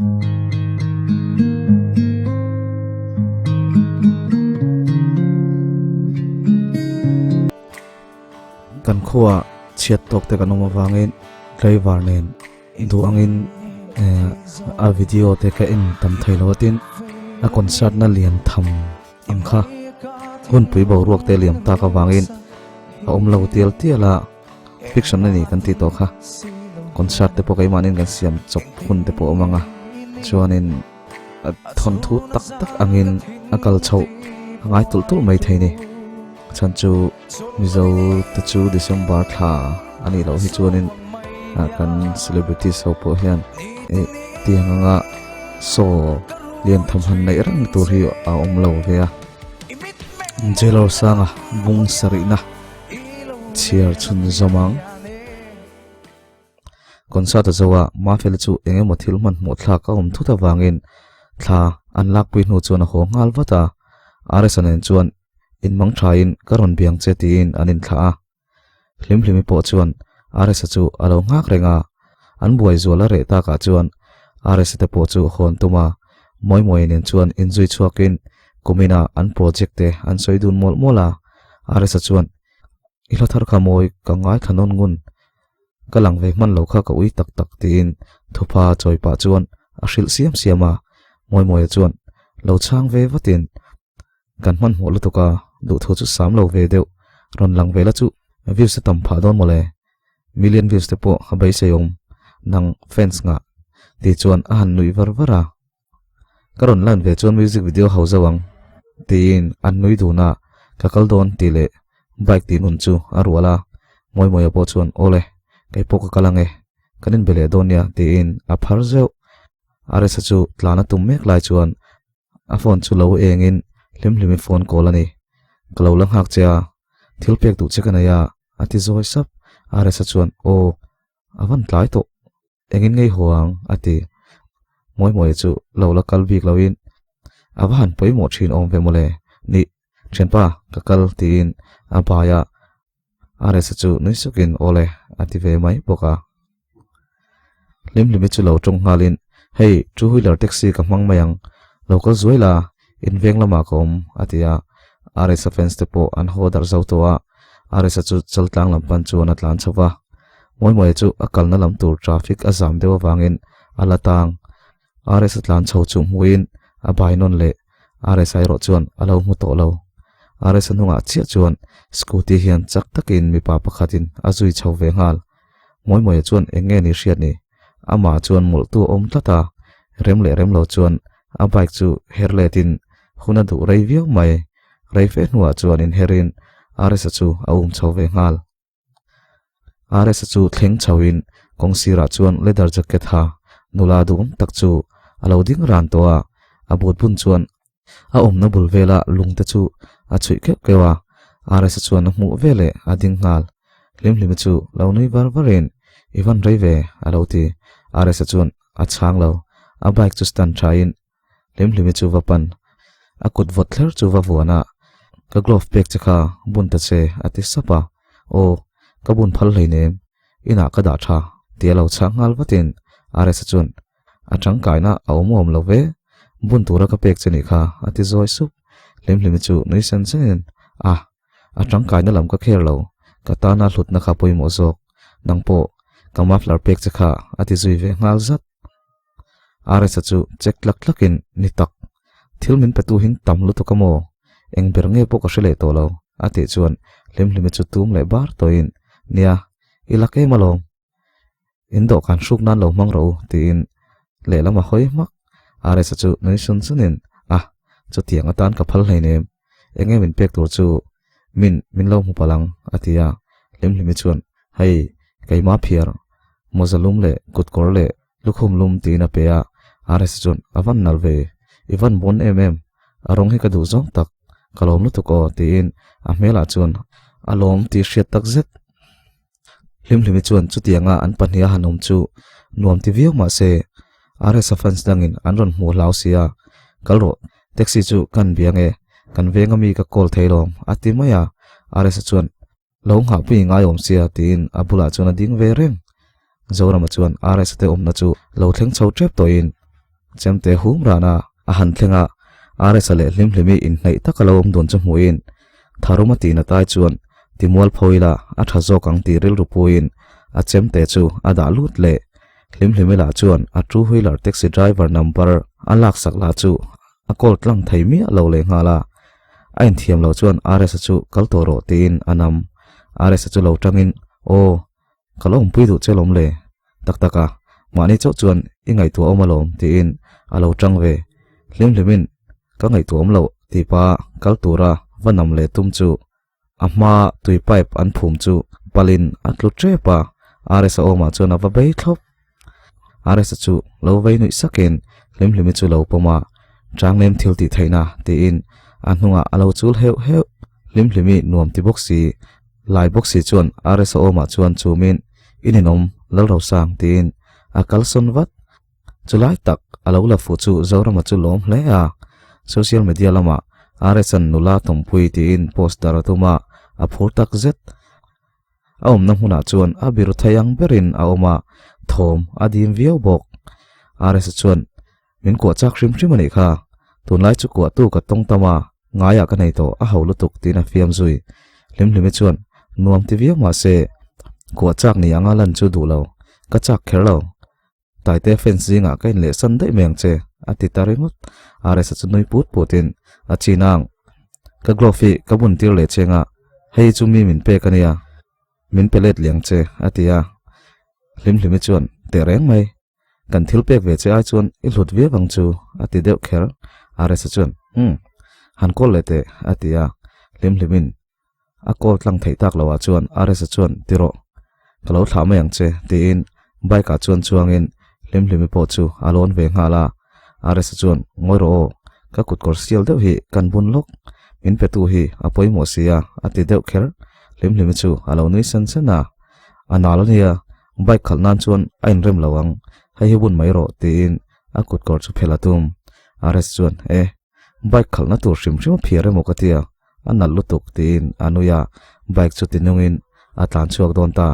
Kan khuaah chhiat tawk te kan awm avangin driver nen duh angin a video te ka en tam thei lo a tin a concert na lian tham ang kha hunpui boruak te liam tak avangin a awm lo tial tial a fiction a ni kan tih tawh kha concert te pawh keimahniin kan siam chawp hun te pawh a awm ang a chuanin a thawnthu tak tak angin a kal chhoh a ngai tulh tulh mai thei a ni a chhan chu Mizo te chu December thla a nih loh hi chuanin ah kan celebrities ho pawh hian eh tiang anga saw lian tham han neih reng tur hi a awm lo ve a Jelor sanga bung sarihna chhiar chhun zawm ang. Concert a zo a, Mafela chu eng emaw thil hmanhmawh thlak a awm thut avangin thla an lakpui hnu chuan a haw nghal vat a, Aresa nen chuan inmang thain ka rawn biang che tiin an inthlah a. Hlimhlimi pawh chuan Aresa chu a lo nghak reng a, an buai zual a reh takah chuan Aresa te pawh chu hawn tum a, Mawimawia nen chuan inzui chhuakin kuminah an project te an sawi dun mawlh mawlh a, Aresa chuan I hla thar kha mawi ka ngaithla nawn ngun Ka lang ve hman lo kha ka ui tak tak tiin thupa chawi pah chuan a hrilh siam siam a, Mawimawia chuan lo chhang ve vatin kan hmanhmawh lutuk a, duhthu chu sam lo ve deuh rawn lang ve la chu views te tam phah dawn mawle, million views te pawh a beisei awm nang fans ngah ti chuan a han nuih var var a. Ka rawn lan ve chuan music video ho zauh ang tiin an nui dun a, ka kal dawn tih leh bike tih nun chu a rual a, Mawimawia pawh chuan aw le, kei pawh ka kal ang e, kan inbe leh dawn nia tiin a phar zeuh. Aresa chu tlan a tum mek lai chuan a phone chu lo engin Hlimhlimi phone call a ni, ka lo la nghak che a, thil pek duh che ka nei a a ti zawi sap. Aresa chuan aw a van tlai tawh. Engin ngei haw ang? a ti. Mawimawia chu lo la kal bik loin a va han pawimawh thin awm ve mawle. Nih, thianpa, ka kal tiin a bai a, Aresa chu nui sukin awle a ti ve mai bawk a. Hlimhlimi chu lo tawng nghalin, Hei, two wheeler taxi ka hmang mai ang, lo kal zuai la, in veng lamah ka awm a ti a. Aresa fans te pawh an haw darh zo tawh a, Aresa chu chaltlang lam pan chuan a tlan chho va. Mawimawia chu a kalna lam tur traffic a zam deuh avangin a la tang. Aresa tlan chho chu hmuhin a bai nawn leh Aresa erawh chuan a lo hmu tawh lo. Aresa hnungah chiah chuan scooty hian chak takin mipa pakhatin a zui chho ve nghal. Mawimawia chuan eng nge ni hriat ni? Amah chuan mawlhtu a awm tlat a, rem leh rem lo chuan a bike chu her letin hun a duh rei viau mai. Rei fe hnuah chuan inherin Aresa chu a um chho ve nghal. Aresa chu thleng chhoin kawng sirah chuan leather jacket ha nula duhawm tak chu a lo ding ran tawh a, a but bun chuan a awmna bul vela lungte chu a chhuih keuh keuh a, Aresa chuan a hmuh veleh a ding nghal. Hlimhlimi chu lo nui var varin I van rei ve a lo ti. Aresa chuan a chhang lo, a bike chu stand thain Hlimhlimi chu va pan, a kut vawt thler chu va vuan a, Ka glove pek che kha bun ta che a ti sap a, Aw, ka bun phal hleinem, inah ka dah tha ti a lo chhah nghal vatin Aresa chuan a tangkaina a awm awm lo ve, bun tura ka pek che nih kha a ti zawi sup. Hlimhlimi chu nui sen senin, A, a tangkaina lam ka kher lo, ka tana hlutna kha pawimawh zawk, nang pawh ka muffler pek che kha a ti zui ve nghal zat. Aresa chu check tlak tlakin ni tak, thil min petu hin tam lutuk a maw? Eng ber nge pawh ka hre leh tawh lo, a tih chuan Hlimhlimi chu tum leh bar tawhin, Nia, i lak em alawm. In dawhkan hruk nan lo hmang rawh u, tiin lehlam a hawi hmak. Aresa chu nui sun sunin, A, chutiang atan ka phal hleinem, eng nge min pek tur chu min min lo hmu palh ang, a ti a. Hlimhlimi chuan, Hei, keimah phiar, mawza lum leh kutkawr leh Lukhum lum tiin a pe a, RS chuan a van nalh ve, i van bawn em em, a rawng hi ka duh zawng tak, ka lawm lutuk aw tiin a hmelah chuan a lawm tih hriat tak zet. Hlimhlimi chuan chutianga an pahniha han awm chu nuam ti viau mah se, RS a fans dangin an rawn hmuh hlau si a, kal rawh, taxi chu kan bia nge, kan venga mi ka call thei lawm a ti mai a, RS a chuan Lo nghahpui ngai awm sia tiin a bulah chuan a ding ve reng. Zorama chuan RS te awmna chu lo thleng chho tep tawhin. Chemte hum rana a han thleng a, RS-a leh Hlimhlimi inhnaih taka lo awm dun chu hmuhin Tharuma tihna tai chuan timual pho ila a tha zawk ang tih rilru puiin a chemte chu a dah lut leh. Hlimhlimi lah chuan a two wheeler taxi driver number a laksak lah chu a call tlang thei miah lo leh nghal a. A inthiam lo chuan RS-a chu kal tawh rawh tiin a nam. RS-a chu lo tangin, Aw, ka lo awmpui duh che lawm le. Tak tak a, mahni chauh chuan i ngaihtuah awm alawm tiin a lo tang ve. Hlim hlimin ka ngaihtuah awm loh tih pa kal tura va nam leh tum chu a hma tui pipe an phum chu palin a tlu tep a, RS-a awmah chuan a va bei thlawp. RS-a chu lo vei nuih sakin hlim hlimi chu lo pawm a, Changlem thil tih theihna tiin a hnungah a lo chul heuh heuh. Hlim hlimi nuam ti bawk si, lai bawk si chuan RS-a awmah chuan chumin I ninawm Lalrosang tiin a kalsawn vat. Chulai tak a lo la fuh chu Zorama chu lawm hle a, social media lamah RS-a'n nula tawmpui tiin poster a tum a, a phur tak zet. A awmna hmunah chuan a biru thei ang berin a awm a, thawm a dim viau bawk. RS-a chuan min kuah chak hrim hrim a nih kha, tunlai chu kuahtu ka tawng tam a, ngaiah ka nei tawh a ho lutuk tiin a fiam zui. Hlimhlimi chuan nuam ti viau mah se, kuah chak ni anga lan chu duh lo, ka chak kher lo. Taite fans zingah ka inlehsan daih mai ang che, a ti ta ringawt. RS-a chu nui put putin a chin ang. Ka glove hi ka bun tir leh cheng a, hei chu mi min pek a nia, min pe let leh ang che, a ti a. Hlimhlimi chuan, Teh reng mai, kan thil pek ve che ai chuan i hlut viau ang chu, a ti deuh kher. RS-a chuan, Umm, han call leh teh, a ti a. Hlimhlimin A call tlang theih tak loh ah chuan RS-a chuan ti rawh, ka lo thlah mai ang che tiin bike ah chuan chuangin Hlimhlimi pawh chu a lawn ve nghal a. RS-a chuan ngawi rawh aw, ka kut kawr sial deuh hi kan bun lawk, min petu hi a pawimawh si a a ti deuh kher. Hlimhlimi chu a lo nui sen sen a, A nal a nia, bike khalh nan chuan a inrem lo ang, hei hi bun mai rawh tiin a kut kawr chu phelh a tum. RS chuan e, bike khalhna tur hrim hrim a phiar emaw ka tia, A nalh lutuk tiin a nui a, bike chu tinungin a tlan chhuak dawn ta.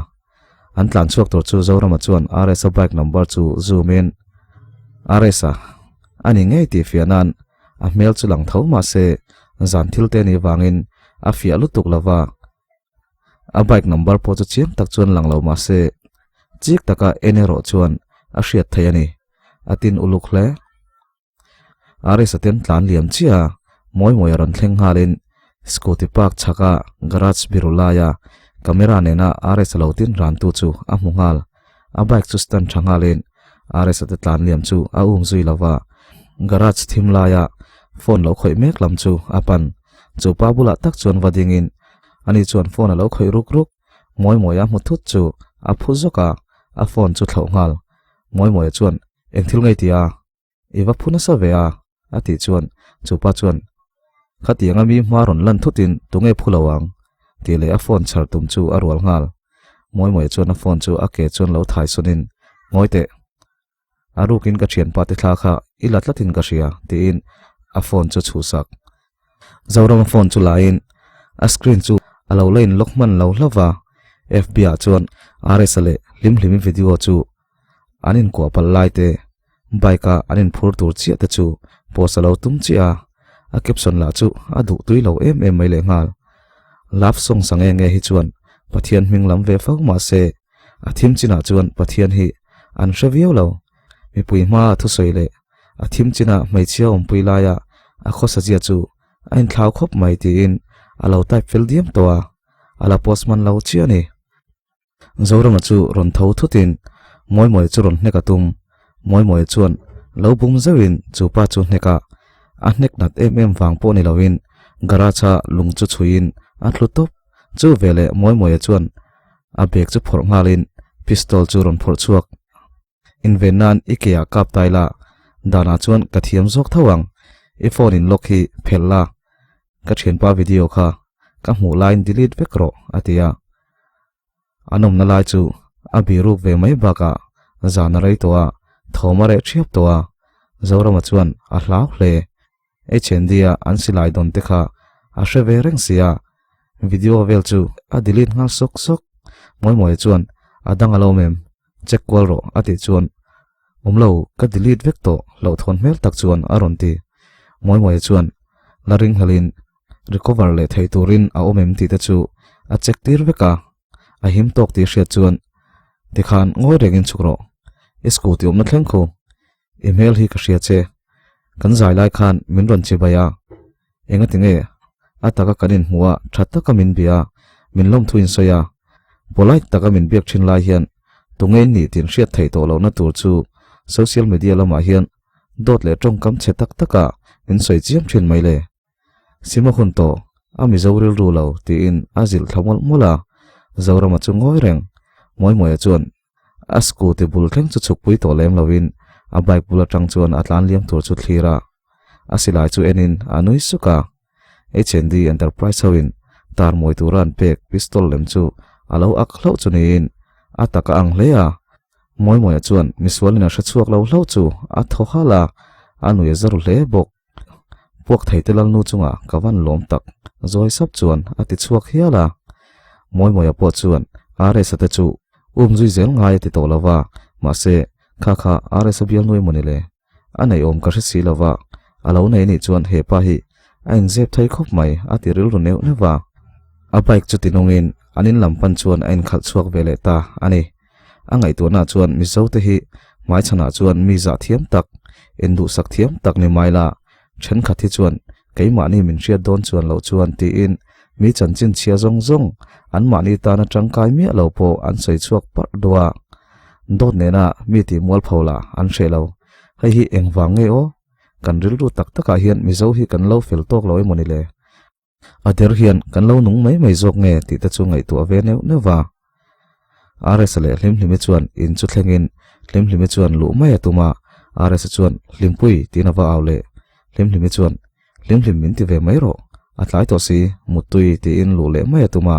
An tlan chhuak tur chu Zorama chuan RS-a bike number chu zoom in RS-a a ni ngei tih fiah nan a hmel chu lang tho mah se zan thil te nih vangin a fiah lutuk lo va. A bike number pawh chu chiang tak chuan lang lo mah se chik taka en erawh chuan a hriat theih a ni. A tin uluk hle. RS-a ten tlan liam chiah a, mawi mawi a rawn thleng nghalin scooty park chhaka garage biru laia camera nena RS-a lo tin rantu chu a hmu nghal. A bike chu stand tha nghalin RS-a te tlan liam chu a um zui lo va, garage thim laia phone lo khawih mek lam chu a pan. Chu pa bulah tak chuan va dingin ani chuan phone a lo khawih ruk ruk. Mawi mawi a hmu thut chu a phu zawk a, a phone chu thlauh nghal. Mawi mawi chuan Eng thil ngei tia? I va phu nasa ve a, a tih chuan chupa chuan, Khatianga mi hma rawn lan thutin tunge phu lo ang? tih leh a phone chhar tum chu a rual nghal. Mawimawia chuan a phone chu a ke chuan lo thai sawnin, Ngawi teh, a rukin ka thianpa te thla kha i la tlatin ka hria, tiin a phone chu chhuhsak. Zorama phone chu laiin a screen chu a lo la in lock hman lo hlauh va, FB ah chuan RS-a leh Hlimhlimi video chu an inkuah palh lai te, bike a an inphur tur chiah te chu post a lo tum chiah a, a caption lah chu a duh tui lo em em mai lehnghal. Love song sa nge nge hi chuan Pathian hming lam ve fo mah se, a thim chinah chuan Pathian hi an hre viau lo. Mipui hmaa thusawi leh a thim chinah hmeichhia awmpui laia a khawsa zia chu a inthlau khawp mai tiin a lo type fel diam tawh a, a la post hman lo chiah a ni. Zorama chu rawn tho thutin Mawimawia chu rawn hnek a tum. Mawimawia chuan lo bum zeuhin chu pa chu hnek a, a hnek nat em em vang pawh ni loin garage a lung chu chhuiin a thlu tawp. Chu veleh Mawimawia chuan a bag chu phawrh nghalin pistol chu rawn phawrh chhuak. Inven nan i ke ah kap tai la, danah chuan ka thiam zawk tho ang. I phone in lock hi phelh la, ka thianpa video kha ka hmuh laiin delete vek rawh a ti a. An awmna lai chu a biruk ve mai bakah zan a rei tawh a, thawm a reh thiap tawh a, Zorama chuan a hlau hle. HND a an silai dawn te kha a hre ve reng si a, video vel chu a delete nghal sawk sawk. Mawimawia chuan a dang a lo mem, check kual rawh a tih chuan. Awm lo, ka delete vek tawh hlauhthawn hmel tak chuan a rawn ti. Mawimawia chuan la ringhlelin recover leh thei turin a awm em tih te chu a check tir vek a, a him tawk tih hriat chuan tikhan ngawi rengin chhuk rawh. I scooty awmna thleng khu i hmel hi ka hria che, kan zai lai khan min rawn chibai a, engati nge a taka kan inhmuh a tha taka min bia a, min lawmthu in sawi a, polite taka min biak thin lai hian tunge in nih tih hriat theih tawh lohna tur chu social media lamah hian dawt leh tawngkam chhe tak taka min sawi chiam thin mai le. Sima hun tawh a Mizo rilru lo tiin a zilh thla mawlh mawlh a, Zorama chu ngawi reng. Mawimawia chuan a scooty bul thleng chu chhukpui tawh lem loin a bike bul atang chuan a tlan liam tur chu thlir a, a silai chu enin a nui suk a. HND Enterprise hoin tar mawi tura an pek pistol lem chu a lo ak hlauh chu niin a tak a ang hle a. Mawimawia chuan misualin a hre chhuak lo hlauh chu a thaw halh a, a nui a za ru hle bawk. Puak thei te lalnu chunga ka van lawm tak zawi sap chuan a ti chhuak hial a. Mawimawia pawh chuan RS-a te chu um zui zel ngai a ti tawh lo va, mahse kha kha RS-a bialnu emaw ni le? A neih awm ka hre si lo va, a lo nei nih chuan he pa hi a inzep thei khawp mai a ti rilru neuh neuh va. A bike chu tinungin an in lam pan chuan a inkhalh chhuak ve leh ta a ni. A ngaihtuahna chuan Mizo te hi hmaichhanah chuan mi zah thiam tak, induhsak thiam tak ni mai la, thenkhat hi chuan keimahni min hriat dawn chuan loh chuan tiin mi chanchin chhia zawng zawng anmahni tana tangkai miah lo pawh an sawi chhuak parh duh a. Dawt nena mi tih mualpho lah an hreh lo. Hei hi engvang nge aw? Kan rilru tak takah hian Mizo hi kan lo fel tawk lo emaw ni le? A der hian kan lo nung mai mai zawk nge tih te chu ngaihtuah ve neuh neuh va. RS leh Hlimhlimi chuan in chu thlengin Hlimhlimi chuan luh mai a tum a, RS chuan Hlimpui tiin a va au leh. Hlimhlimi chuan Hlimhlim min ti ve mai rawh, a tlai tawh si, muttui tiin luh leh mai a tum a.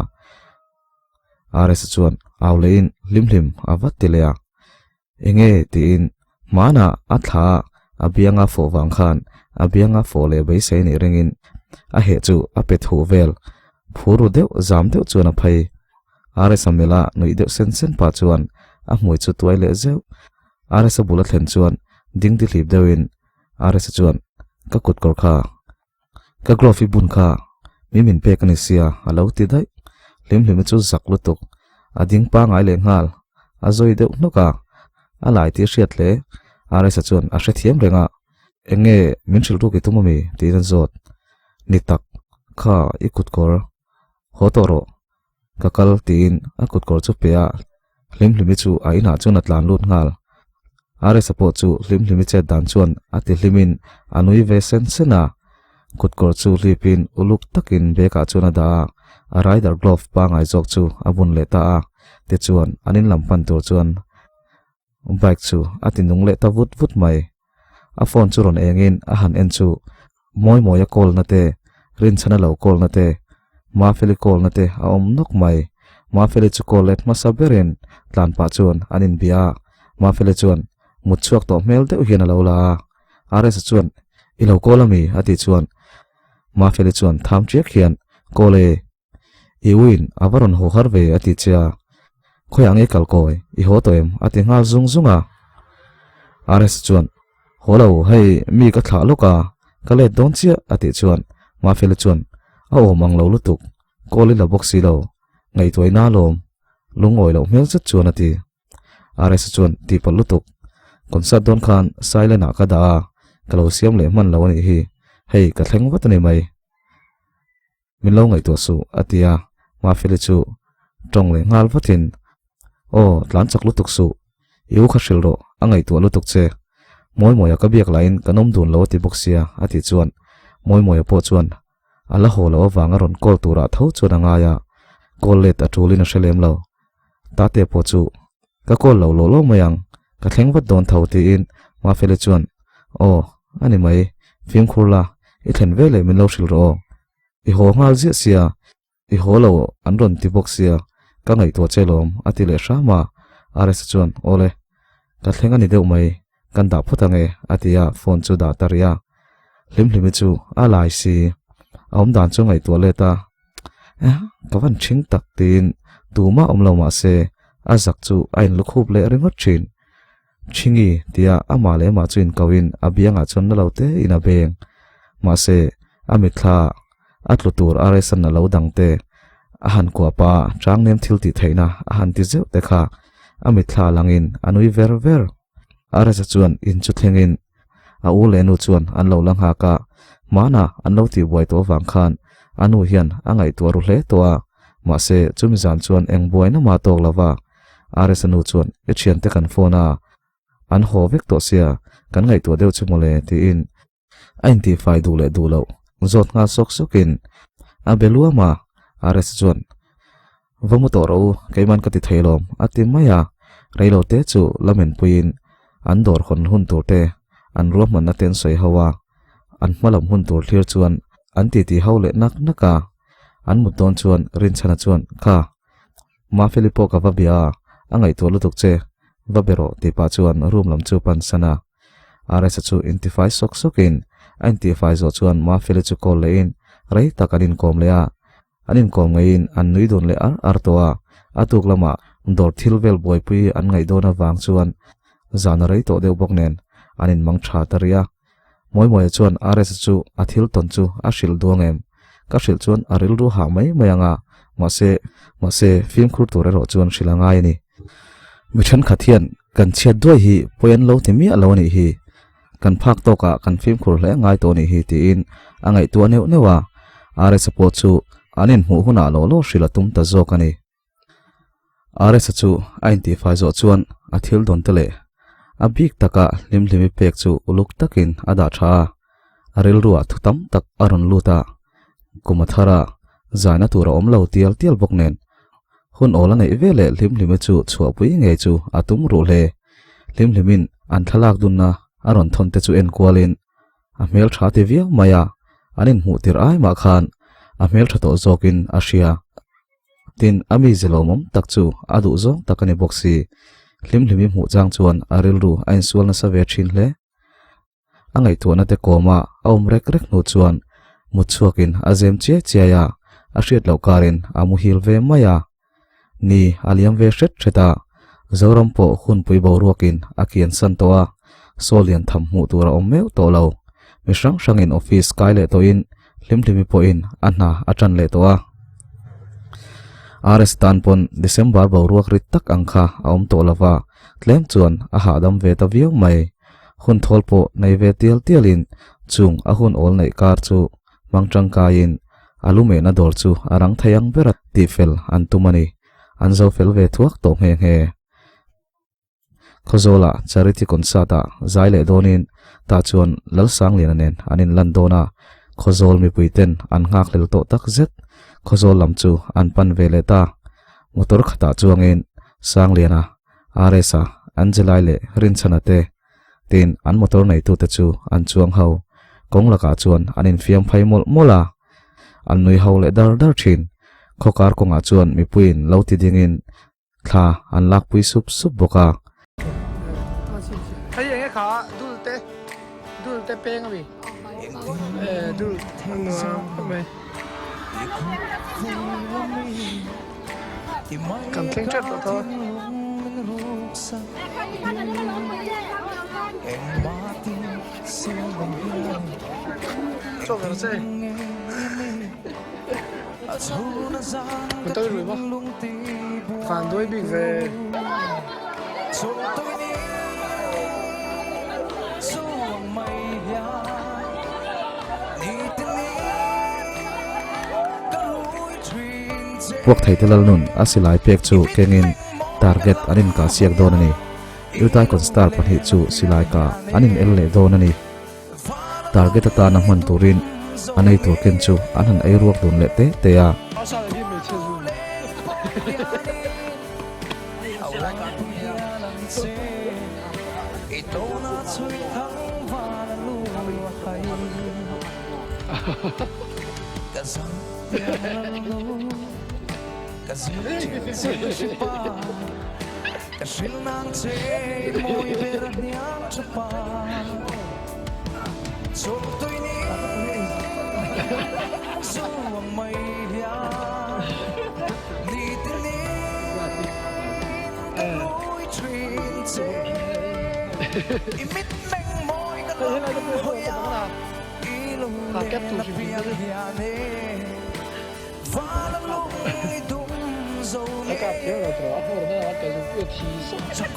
RS chuan au lehin Hlimhlim a va ti leh a. Enge tiin hmanah a thla a bianga fawh vang khan a bianga fawh leh beisei nih ringin a heh chu a pe thuh vel phur ru deuh zam deuh chuan a phei. RS-a mela nuih deuh sen sen pah chuan a hmui chu tuai leh zeuh. RS-a bul a thlen chuan dingdi hlip deuhin RS-a chuan ka kut kawr kha Ka glove i bun kha mi min pek a ni sia a lo ti daih. Hlimhlimi chu zak lutuk. A ding pangai leh nghal. A zawi deuh hnawk a. A lai tih a hriat hle. RS-a chuan a hrethiam reng a. Eng nge min hrilh ruk i tum ami? tiin a zawt. Ni tak. Kha i kut kawr. Haw tawh rawh. Ka kal tiin a kut kawr chu pe a, Hlimhlimi chu a inah chuan a tlan lut nghal. RS-a pawh chu Hlimhlimi chet dan chuan a ti hlimin a nui ve sen sen a. Kut kawr chu hlipin uluk takin bag ah chuan a dah a, a rider glove pangai zawk chu a bun leh ta a. Tichuan an in lam pan tur chuan bike chu a ti nung leh ta vut vut mai. A phone chu rawn engin a han en chu Mawimawia call na te, Rinchhana lo call na te, Mafeli call na te a awm nawk mai. Mafeli chu call let hmasa berin tlan pah chuan an inbia a, Mafeli chuan mut chhuak tawh hmel deuh hian a lo la a. RS-a chuan I lo call ami? a tih chuan Mafeli chuan tham chiak hian Call e, I uin a va rawn haw har ve a ti che a, khawiah nge kal kawi i haw tawh em a ti nghal zung zung a. RS chuan, Haw lo, hei mi ka thlah lawk a, ka let dawn chiah a tih chuan Mafeli chuan, A awm ang lo lutuk, call i la bawk si lo, ngaihtuahina alawm, lungawi loh hmel zet chuan a ti. RS chuan tih palh lutuk, concert dawn khan silent ah ka dah a, ka lo siam leh hman lo a nih hi, hei ka thleng vat a ni mai. Min lo ngaihtuah suh, a ti a. Mafeli chu tawng leh nghal vatin, Aw, tlan chak lutuk suh. I u kha hrilh rawh, a ngaihtuah lutuk che. Mawimawia ka biak lahin kan awm dun lo a ti bawk sia, a tih chuan Mawimawia pawh chuan a la haw loh avanga rawn call turah tho chuan a ngai a, call let a tulin a hre lem lo. Tate pawh chu ka call lo lawh lawh mai ang, ka thleng vat dawn tho tiin Mafeli chuan, Aw, a ni mai, fimkhur la, i thlen veleh min lo hrilh rawh aw. I haw nghal ziah sia, i haw lo an rawn ti bawk sia, ka ngaihtuah che lawm a ti leh hram a, RS chuan Awle, ka thleng a ni deuh mai, kan dah phawt ange a ti a, phone chu dah ta rih a. Hlimhlimi chu a lai si, a awm dan chu ngaihtuah let a, Eh, ka van ṭhing tak tiin tumah awm lo mah se a zak chu a inlukhup leh ringawt ṭhin. Chhingi tia amah leh amah chu inkauhin a biangah chuan na lo te in a beng. Mahse, a mitthla a tlu tur a Resan a lo dang te, a han kuah pa changnem thil tih theihna a han ti zeuh te kha a mitthla langin a nui ver ver. Aresa chuan in chu thlengin a u leh nu chuan an lo la nghak a, hmanah an lo tihbuai tawh avang khan a nu hian a ngaihtuah ru hle tawh a, mahse chumi zan chuan eng buaina mah tawk lova Aresa nu chuan i thiante kan phone a, an haw vek tawh sia, kan ngaihtuah deuh chu mawle tiin a intihfai duh leh duh loh zawt nghal sawk sawkin a be luam a, Aresa chuan Va mu tawh rawh u, keiman ka ti thei lawm a ti mai a, reilo te chu la menpuiin an dawr hawn hun tur te an ruahmanna te an sawi ho a, an hma lam hun tur thlir chuan an titi ho leh nak nak a, an mut dawn chuan Rinchhana chuan Kha, Mafeli pawh ka va bia a, a ngaihtuah lutuk che, va be rawh tih pah chuan room lam chu pan san a. Aresa chu intifai sawk sawkin a intihfai zawh chuan Mafeli chu call lehin rei tak an inkawm leh a, An inkawm ngeiin an nui dun leh ar ar tawh a, a tuk lamah dawr thil vel buaipui an ngaih dawn avang chuan zan a rei tawh deuh bawk nen an inmang tha ta rih a. Mawimawia chuan RS chu a thil tawn chu a hrilh duang em? Ka hrilh chuan a rilru hah mai mai ang a, mahse, mahse fimkhur tur erawh chuan hrilh a ngai a ni. Mi thenkhat hian kan chhiat duai hi pawi an lo ti miah lo a nih hi. Kan phak tawkah kan fimkhur hle ngai tawh nih hi tiin a ngaihtuah neuh neuh a, RS-a pawh chu an inhmuh hunah law law hrilh a tum ta zawk a ni. RS-a chu a intihfai zawh chuan a thil dawn te leh a bik taka hlimhlimi pek chu uluk takin a dah tha a, a rilruah thu tam tak a rawn lut a, kum a thar a, zaina tur a awm lo tial tial bawk nen hun awl a neih ve leh hlimhlimi chu chhuahpui ngei chu a tum ruh hle. Hlimhlimin an thlalak dunna a rawn thawn te chu en kualin a hmel tha ti viau mai a, an inhmuh tir ai mah khan a hmel tha tawh zawkin a hria. Tin, a mi zilawmawm tak chu a duh zawng tak a ni bawk si. Hlimhlimi hmuh chang chuan a rilru a insual nasa ve thin hle. A ngaihtuahna te kawma a awm rek rek hnu chuan mut chhuakin a zem chiai chiai a, a hriat loh karin a muhil ve mai a. Ni a liam ve hret hret a, Zoram pawh hunpui boruakin a kian san tawh a, saw lian tham hmuh tur a awm meuh tawh lo. Mi hrang hrangin office kai leh tawhin Hlimhlimi pawhin a hna a tan leh tawh a. RS tan pawn December boruak rit tak ang kha a awm tawh lova, tlem chuan a hahdam ve ta viau mai. Hun thawl pawh nei ve tial tialin chung a hun awl neih kar chu hmang tangkaiin a lumehna dawr chu a rang thei ang bera tihfel an tum a ni. An zo fel ve thuak tawh nghe nghe. Khawzawla Charity Concert ah zai leh dawnin tah chuan Lalsangliana nen an inlan dawn a, Khawzawl mipui ten an nghakhlel tawh tak zet. Khawzawl lam chu an pan ve leh ta. Motor khatah chuangin Sangliana RS-a, Angelai leh Rinchhana te tin an motor neitute chu an chuang ho. Kawng lakah chuan an infiam phei mawlh mawlh a, an nui ho leh dar dar thin. Khawkar kawngah chuan mipuiin lo ti dingin thla an lakpui sup sup bawk a. Hei enge kha dul te dul te peng ami eh dul mai. Kan thleng tlat lo tho. Chaw ber che. Kan tawi rui maw? Kan duai bik ve. Puak thei te lalnun a silai pek chu kengin target an inkah siak dawn a ni. Utaikon star pahnih chu silai kah an in el leh dawn a ni. Target atana hman turin an ei tur ken chu an han ei ruak dun leh te te a. Hei helai te pawh hi a awm ta kap tur hrim hrim te chu. A kap thiam lo tawh a hmawr hmel a kal zung pui a thi sawk.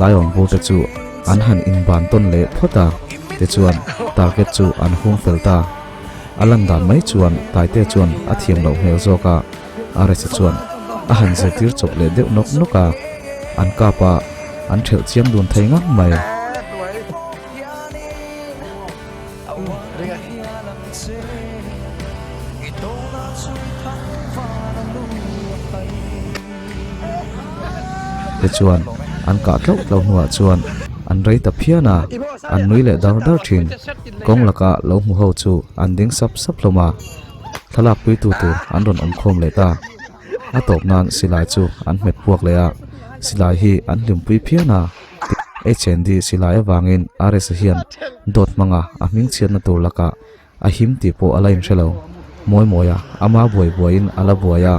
Laiawm bur te chu an han inban tawn leh phawt a, tichuan target chu an hung fel ta. A lan dan mai chuan Taite chuan a thiam loh hmel zawk a, Aresa chuan a han zirtir chawp leh deuh nawk nawk a, an kap a, an thelh chiam dun thei ngang mai. Tichuan an kah tlauh tlauh hnuah chuan an rei ta phian a, an nui leh dar dar thin. Kawng laka lo hmu ho chu an ding sap sap hlawm a, thlalak puitu tur an rawn awm khawm leh ta. A tawp nan silai chu an hmet puak leh a, silai hi an hlimpui phian a. HND silai avangin RS hian dawt hmanga a hming chhiatna tur lakah a him tih pawh a la inhre lo. Mawi mawia ama buai buaiin a la buai a,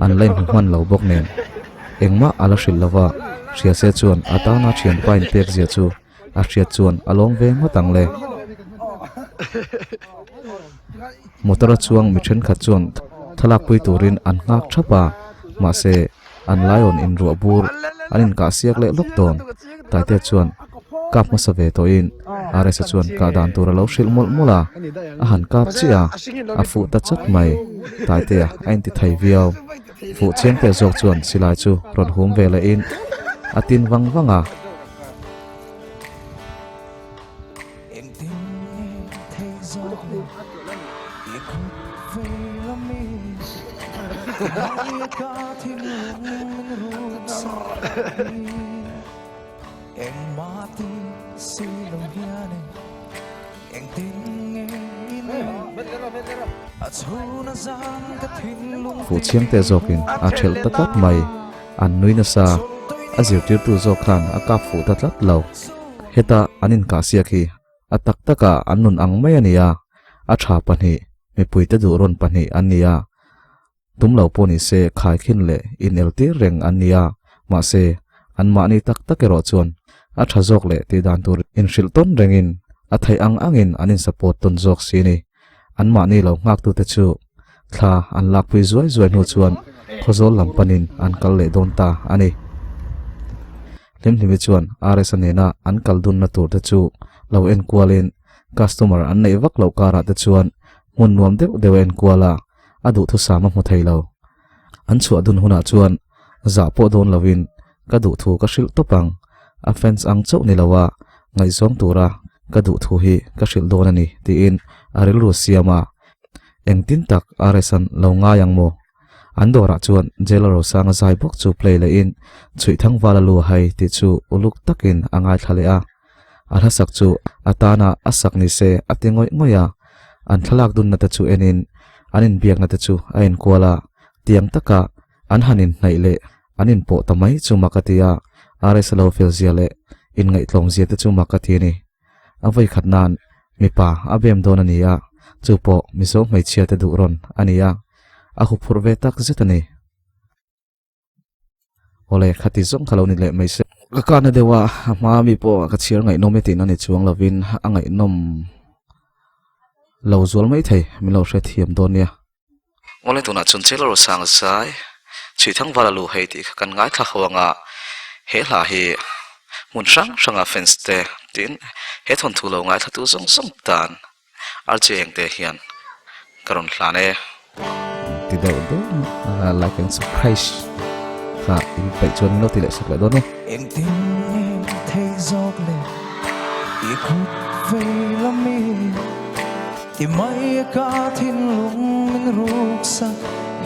an la inhmu hman lo bawk nen. Engmah a la hrilh lo va, hria se chuan a tana thianpa inpek zia chu a hriat chuan a lawm ve ngawt ang le. Motor a chuang mi thenkhat chuan thlalakpui turin an nghak thap a, mahse an laiawn inruah bur an inkah siak leh lawk dawn. Taitea chuan kap hmasa ve tawhin RS-a chuan kah dan tur a lo hrilh mawlh mawlh a, a han kap chiah a, a fuh ta chat mai. Taitea a inti thei viau. Fuh chiangte zawk chuan silai chu rawn hum ve lehin a tin vang vang a. Fuh chiangte zawkin a thelh ta tlat mai. An nui nasa. A zirtirtu zawk khan a kap fuh ta tlat lo. Heta an inkahsiak hi a tak takah an nun ang mai a ni a, a tha pahnih, mipuite duh rawn pahnih an ni a. Tum lo pawh ni se khaikhin leh ineltir reng an ni a, mahse anmahni tak tak erawh chuan a tha zawk leh tih dan tur inhrilh tawn rengin a theih ang angin an insupport tawn zawk si ni. Anmahni lo nghaktute chu thla an lakpui zuai zuai hnu chuan Khawzawl lam panin an kal leh dawn ta a ni. Hlimhlimi chuan RS-a nena an kal dunna tur te chu lo enkualin customer an neih vak loh karah te chuan hmun nuam deuh deuh a enkual a, a duhthusam a hmu thei lo. An chhuah dun hunah chuan zah pawh dawn lovin ka duhthu ka hrilh tawp ang, a fans ang chauh ni loa ngaihzawng tura ka duhthu hi ka hrilh dawn a ni tiin a rilru siam a. Engtin tak RS-a'n lo ngai ang maw? An dawrah chuan Jailer Rosanga zai bawk chu play lehin Chhuihthang vala lu a hai tih chu uluk takin a ngaithla leh a. A hlasak chu a tana a sak ni se a ti ngawih ngawih a, an thlalak dunna te chu enin an inbiakna te chu a enkual a, tiang taka an han inhnaih leh an inpawh ta mai chu mak a ti a, RS lo fel zia leh inngaihtlawm zia te chu mak a ti a ni. A vawikhat nan mipa a bem dawn a ni a, chu pawh Mizo hmeichhia te duh rawn a ni a, a huphurh ve tak zet a ni. Awle, khati zawng kha lo ni leh mai se. Ka kana deuh a, a hma mi pawh ka chhiar ngaihnawm e tihna ni chuang lovin a ngaihnawm lo zual mai thei, min lo hrethiam dawn nia. Awle, tunah chuan Taylor Sang zai Chhuihthang vala lu hei tih kha kan ngaithla ho ang a, he hla hi hmun hrang hranga fans te tin he thawnthu lo ngaithlatu zawng zawng tan RJ Engte hian ka rawn hlan e. Ti deuh deuh like and surprise kha in peih chuan min lo ti leh sak leh dawn e. Engtin nge thei zawk le i kut vei lami ti mai ka thinlung min ruk sak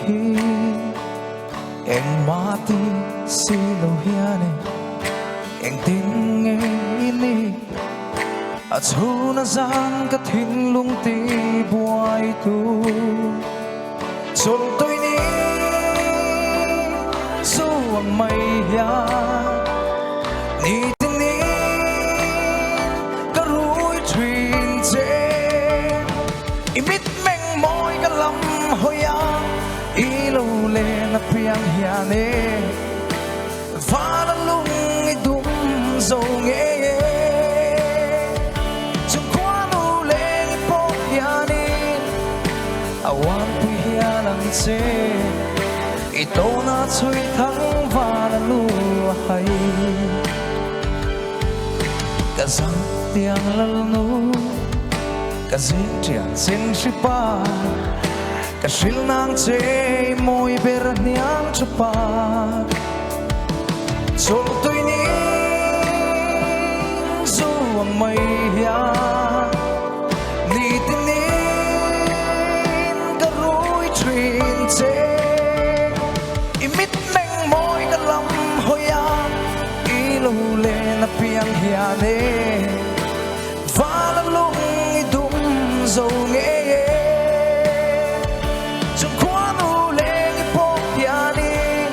hi engmah ti si lo hian e. Engtin nge i nih a chhun a zan ka thinlung ti buai tu Chawlh tui ni zu ang mai hian ni tin in ka rui thin che I mitmeng mawi ka lam hawi a i lo len apiang hian e Van a lung i dum zo ngei e Chung khua nu leng i pawh hianin a uanpui hial ang che I tawna chhui thang van a lu a hai Ka zang tiang lal nu ka zing ṭian chin hri pa Ka hrilh nang che i mawi ber hniang chu pa Chawlh tui ning zu ang mai hian ni tin in ka rui thin che I mitmeng mawi ka lam hawi a i lo len apiang hian e Val a lung i dum zo ngei e Chung khua nu leng i pawh hianin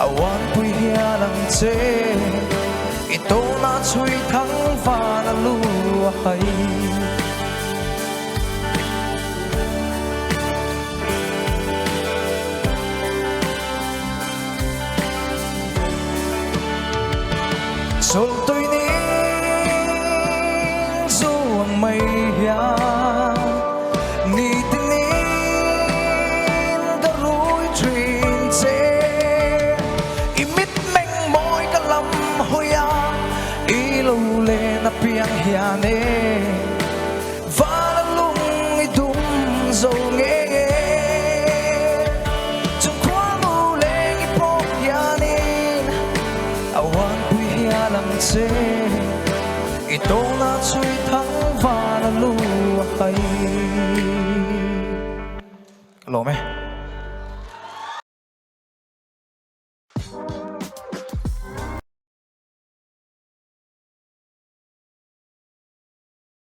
a uanpui hial ang che I tawna chhui thang van a lu a hai. Chawlh tui ning zu ang mai hian ni tin in ka rui thin che I mitmeng mawi ka lam hawi a i lo len apiang hian e Van a lung i dum zo ngei e Chung khua nu leng i pawh hianin a uanpui hial ang che I tawna chhui thang van a lu a hai. Ka lawm e.